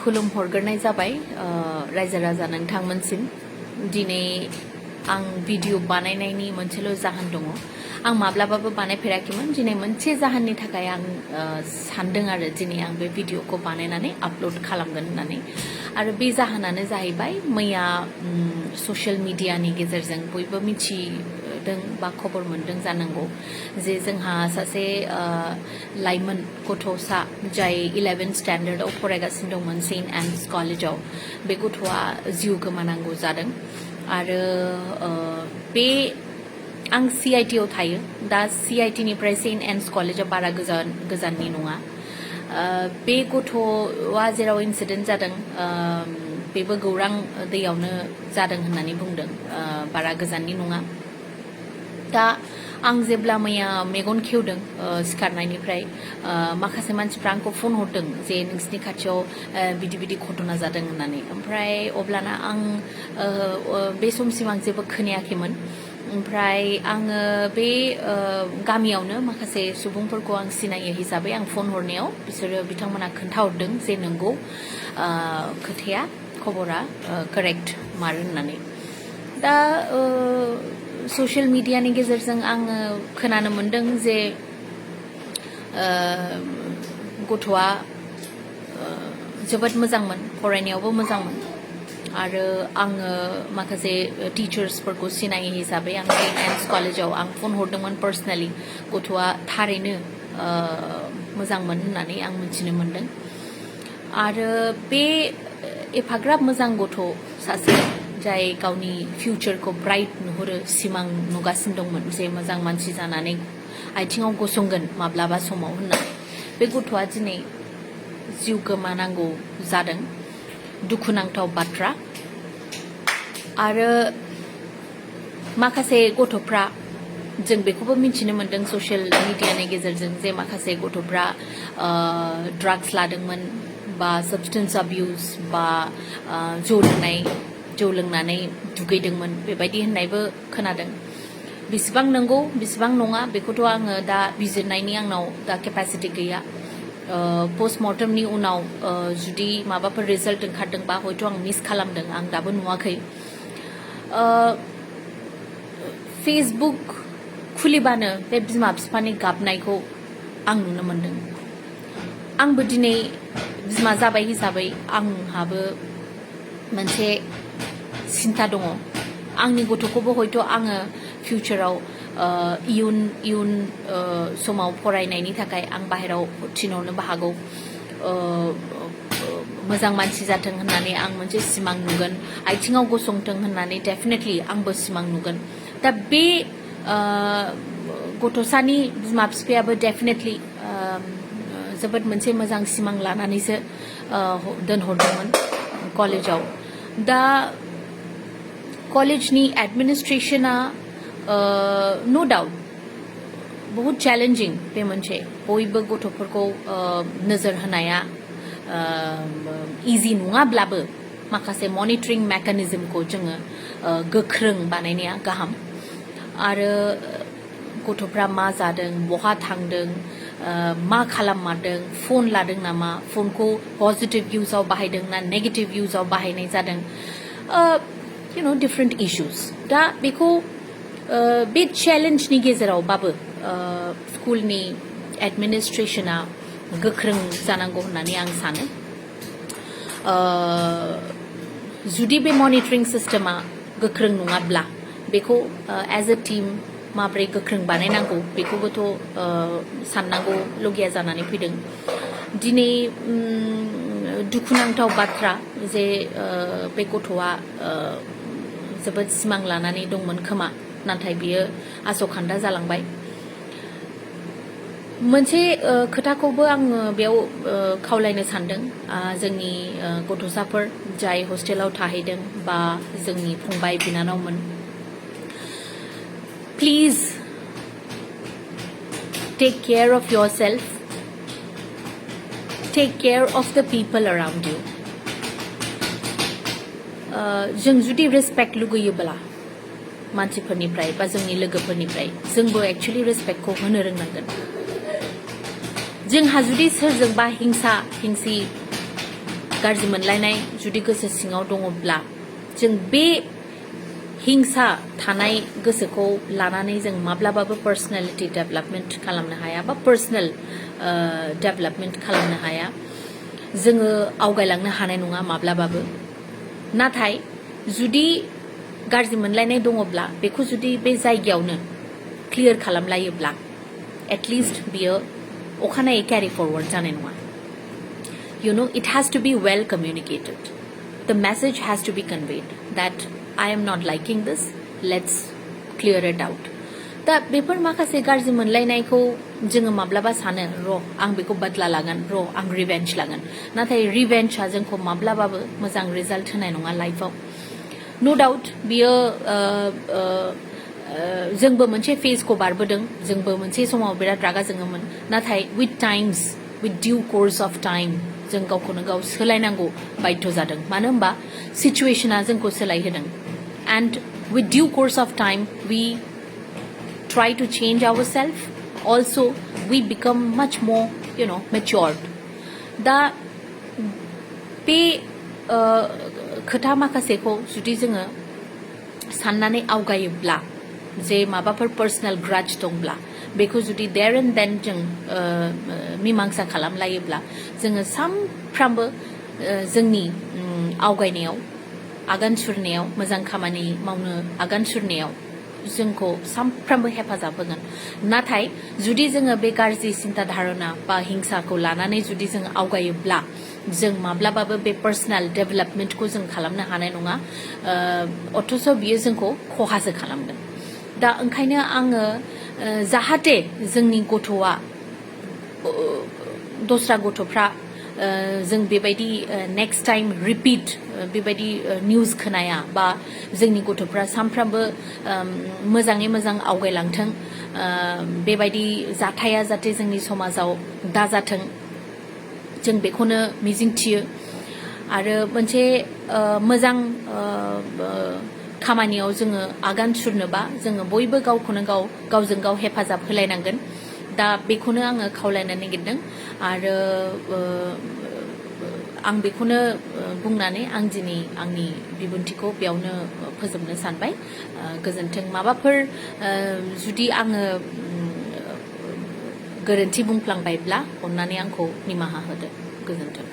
खुलुमहरग्रोनाय जाबाय रायजो राजा नोंथांमोनसिम दिनै आं भिडिअ बानायनायनि मोनसेल' जाहोन दङ आं माब्लाबाबो बानायफेराखैमोन दिनै मोनसे जाहोननि थाखाय आं सानदों आरो दिनै आं बे भिडिअखौ बानायनानै आपल'ड खालामगोन होननानै आरो बे जाहोनानो जाहैबाय मैया ससियेल मिडियानि गेजेरजों बयबो मिथिदों बा खबर मोनदों जानांगौ जे जोंहा सासे लाइमोन गथ'सा जाय 11th स्टैंडार्डआव फरायगासिनो दंमोन सेंट एन्स कलेजाव बे गथ'आ जिउ गोमानांगौ जादों आरो बे आं CIT आव थायो दा CIT निफ्राय सेंट एन्स कलेजा बारा गोजाननि नङा बे गथ'आ जेराव इन्सिडेन्ट जादों बेबो गौरां दैयावनो जादों होननानै बुंदों बारा गोजाननि नङा दा आं जेब्ला मैया मेगन खेवदों सिखारनायनिफ्राय माखासे मानसिफ्रा आंखौ फन हरदों जे नोंसिनि खाथियाव बिदि बिदि घटना जादों होननानै ओमफ्राय अब्लाना आं बे समसिम आं जेबो खोनायाखैमोन ओमफ्राय आङो बे गामियावनो माखासे सुबुंफोरखौ आं सिनायो हिसाबै आं फन हरनायाव बिसोरो बिथांमोना खोन्थाहरदों जे नंगौ खोथाया खबरा कारेक्ट मार होननानै दा ससियेल मिडियानि गेजेरजों आङो खोनानो मोनदों जे गथ'आ जोबोद मोजांमोन फरायनायावबो मोजांमोन आरो आङो माखासे टिचार्सफोरखौ सिनायो हिसाबै आं सेंट एन्स कलेजाव आं फन हरदोंमोन पार्सनेलि गथ'आ थारैनो मोजांमोन होननानै आं मिथिनो मोनदों आरो बे एफाग्राब मोजां गथ' सासे जाय गावनि फिउचारखौ ब्राइट नुहुरो सिमां नुगासिनो दंमोन जे मोजां मानसि जानानै आथिङाव गसंगोन माब्लाबा समाव होननानै बे गथ'आ दिनै जिउ गोमानांगौ जादों दुखुनांथाव बाथ्रा आरो माखासे गथ'फ्रा जों बेखौबो मिथिनो मोनदों ससियेल मिडियानि गेजेरजों जे माखासे गथ'फ्रा ड्राग्स लादोंमोन बा साबस्टेन्स अबिउस बा जौ लोंनानै दुगैदोंमोन बेबायदि होननायबो खोनादों बेसेबां नंगौ बेसेबां नङा बेखौथ' आङो दा बिजिरनायनि आंनाव दा केपासिटि गैया पस्टमर्टमनि उनाव जुदि माबाफोर रिजाल्ट ओंखारदोंबा हयथ' आं मिस खालामदों आं दाबो नुवाखै फेसबुक खुलिबानो बे बिमा बिफानि गाबनायखौ आं नुनो मोनदों आंबो दिनै बिमा जाबाय हिसाबै आंहाबो मोनसे सिन्था दङ आंनि गथ'खौबो हयथ' आङो फिउचाराव इयुन समाव फरायनायनि थाखाय आं बाहेराव थिनहरनोबो हागौ मोजां मानसि जाथों होननानै आं मोनसे सिमां नुगोन आथिङाव गसंथों होननानै डेफिनेटलि आंबो सिमां नुगोन दा बे गथ'सानि बिमा बिफायाबो डेफिनेटलि जोबोद मोनसे मोजां सिमां लानानैसो दोनहरदोंमोन कलेजाव दा कलेजनि एडमिनिस्ट्रेशना नो डाउट बहुत चैलेंजिं बे मोनसे बयबो गथ'फोरखौ नोजोर होनाया इजि नङाब्लाबो माखासे मनिटरिं मेकानिजमखौ जोङो गोख्रों बानायनाया गाहाम आरो गथ'फ्रा मा जादों बहा थांदों मा खालाममारदों फन लादों नामा फनखौ पजिटिव इउजाव बाहायदों ना नेगेटिभ इउजाव बाहायनाय जादों डिफरेंट इश्यूज दा बेखौ बे चेलेन्जनि गेजेरावबाबो स्कुलनि एडमिनिस्ट्रेशना गोख्रों जानांगौ होननानै आं सानो जुदि बे मनिटरिं सिस्टेमा गोख्रों नङाब्ला बेखौ एज ए टीम माब्रै गोख्रों बानायनांगौ बेखौबोथ' साननांगौ लगिया जानानै फैदों दिनै दुखुनांथाव बाथ्रा जे बे गथ'आ जोबोद सिमां लानानै दंमोन खोमा नाथाय बियो आसखान्दा जालांबाय मोनसे खोथाखौबो आङो बेयाव खावलायनो सानदों जोंनि गथ'साफोर जाय हस्टेलाव थाहैदों बा जोंनि फंबाय बिनानावमोन please take care of yourself take care of the people around you जों जुदि रेसपेक्ट लुगैयोब्ला मानसिफोरनिफ्राय बा जोंनि लोगोफोरनिफ्राय जोंबो एक्चुअली रेसपेक्टखौ होनो रोंनांगोन जोंहा जुदि सोरजोंबा हिंसा हिंसि गाज्रि मोनलायनाय जुदि गोसो सिङाव दङब्ला जों बे हिंसा थानाय गोसोखौ लानानै जों माब्लाबाबो पार्सनेलिटि डेभेलपमेन्ट खालामनो हाया बा पार्सनेल डेभेलपमेन्ट खालामनो हाया जोङो आवगायलांनो हानाय नङा माब्लाबाबो नाथाय जुदि गाज्रि मोनलायनाय दङब्ला बेखौ जुदि बे जायगायावनो क्लियार खालामलायोब्ला एटलिस्ट बियो अखानायै carry forward जानाय नङा it has to be well communicated the message has to be conveyed that I am not liking this let's clear it out दा बेफोर माखासे गाज्रि मोनलायनायखौ जोङो माब्लाबा सानो र' आं बेखौ बदला लागोन र' आं रिवेन्ज लागोन नाथाय रिवेन्जआ जोंखौ माब्लाबाबो मोजां रिजाल्ट होनाय नङा लाइफआव नो डाउट बियो जोंबो मोनसे फेजखौ बारबोदों जोंबो मोनसे समाव बिराद रागा जोङोमोन नाथाय with due course of time जों गावखौनो गाव सोलायनांगौ बाध्य जादों मानो होनबा सिचुएशना जोंखौ सोलायहोदों and with due course of time we try to change ourselves also we become much more matured दा बे खोथा माखासेखौ जुदि जोङो साननानै आवगायोब्ला जे माबाफोर पार्सनेल ग्राज दंब्ला बेखौ जुदि देयर एन्ड देन जों मीमांसा खालामलायोब्ला जोङो सानफ्रामबो जोंनि आवगायनायाव आगान सुरनायाव मोजां खामानि मावनो आगान सुरनायाव जोंखौ सानफ्रामबो हेफाजाब होगोन नाथाय जुदि जोङो बे गाज्रि सिन्ता धारना बा हिंसाखौ लानानै जुदि जों आवगायोब्ला जों माब्लाबाबो बे पार्सनेल डेभेलपमेन्टखौ जों खालामनो हानाय नङा अथ'स' बियो जोंखौ खहासो खालामगोन दा ओंखायनो आङो जाहाथे जोंनि गथ'आ दस्रा गथ'फ्रा जों बेबायदि नेक्स्ट टाइम रिपिट बेबायदि निउज खोनाया बा जोंनि गथ'फ्रा सानफ्रामबो मोजाङै मोजां आवगायलांथों बेबायदि जाथाया जाहाथे जोंनि समाजाव दाजाथों जों बेखौनो मिजिंथियो आरो मोनसे मोजां खामानियाव जोङो आगान सुरनोबा जोङो बयबो गावखौनो गावजों गाव हेफाजाब होलायनांगोन दा बेखौनो आङो खावलायनो नागिरदों आरो आं बेखौनो बुंनानै आं दिनै आंनि बिबुंथिखौ बेयावनो फोजोबनो सानबाय गोजोन्थों माबाफोर जुदि आङो गोरोन्थि बुंफ्लांबायब्ला अन्नानै आंखौ निमाहा होदो गोजोन्थों